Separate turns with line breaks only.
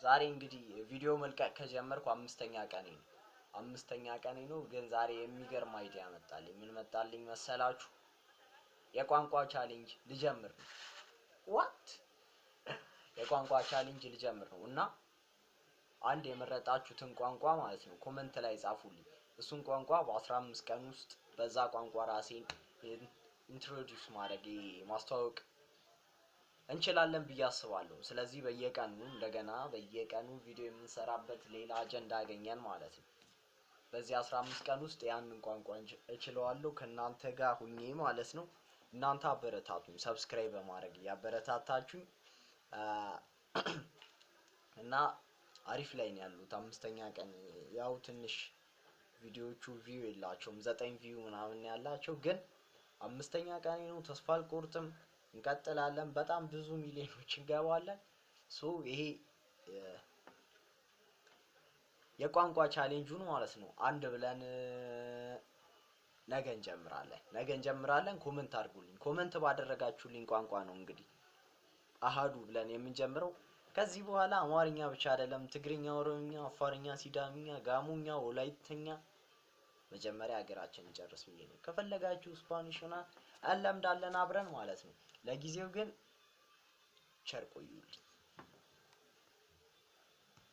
ዛሬ እንግዲህ ቪዲዮ መልቀቅ ከጀመርኩ 5ኛ ቀኔ ነው። 5ኛ ቀኔ ነው። ግን ዛሬ የሚገርም idea መጣልኝ። ምን መጣልኝ መሰላችሁ? የቋንቋ challenge ልጀምር ነው። What? የቋንቋ challenge ልጀምር ነው እና አንድ የመረጣችሁትን ቋንቋ ማለት ነው comment ላይ ጻፉልኝ። እሱን ቋንቋ በ15 ቀን ውስጥ በዛ ቋንቋ ራሴን introduce ማድረግ፣ ማስተዋወቅ እንችላለን ብዬ አስባለሁ። ስለዚህ በየቀኑ እንደገና በየቀኑ ቪዲዮ የምንሰራበት ሌላ አጀንዳ አገኘን ማለት ነው። በዚህ 15 ቀን ውስጥ ያንን ቋንቋ እችለዋለሁ ከእናንተ ጋር ሁኜ ማለት ነው። እናንተ አበረታቱኝ፣ subscribe በማድረግ እያበረታታችሁኝ እና አሪፍ ላይ ነው ያሉት። 5ኛ ቀን ያው ትንሽ ቪዲዮዎቹ view የላቸውም፣ 9 view ምናምን ያላቸው፣ ግን 5ኛ ቀኔ ነው። ተስፋ አልቆርጥም። እንቀጥላለን። በጣም ብዙ ሚሊዮኖች እንገባለን። So ይሄ የቋንቋ challenge ኡን ማለት ነው አንድ ብለን ነገ እንጀምራለን። ነገ እንጀምራለን። Comment አድርጉልኝ። Comment ባደረጋችሁልኝ ቋንቋ ነው እንግዲህ አሃዱ ብለን የምንጀምረው። ከዚህ በኋላ አማርኛ ብቻ አይደለም፣ ትግርኛ፣ ኦሮምኛ፣ አፋርኛ፣ ሲዳምኛ፣ ጋሞኛ፣ ወላይተኛ፣ መጀመሪያ ሀገራችንን እንጨርስ ብዬ ነው። ከፈለጋችሁ Spanish ና እንለምዳለን አብረን ማለት ነው። ለጊዜው ግን ቸር ቆዩልኝ።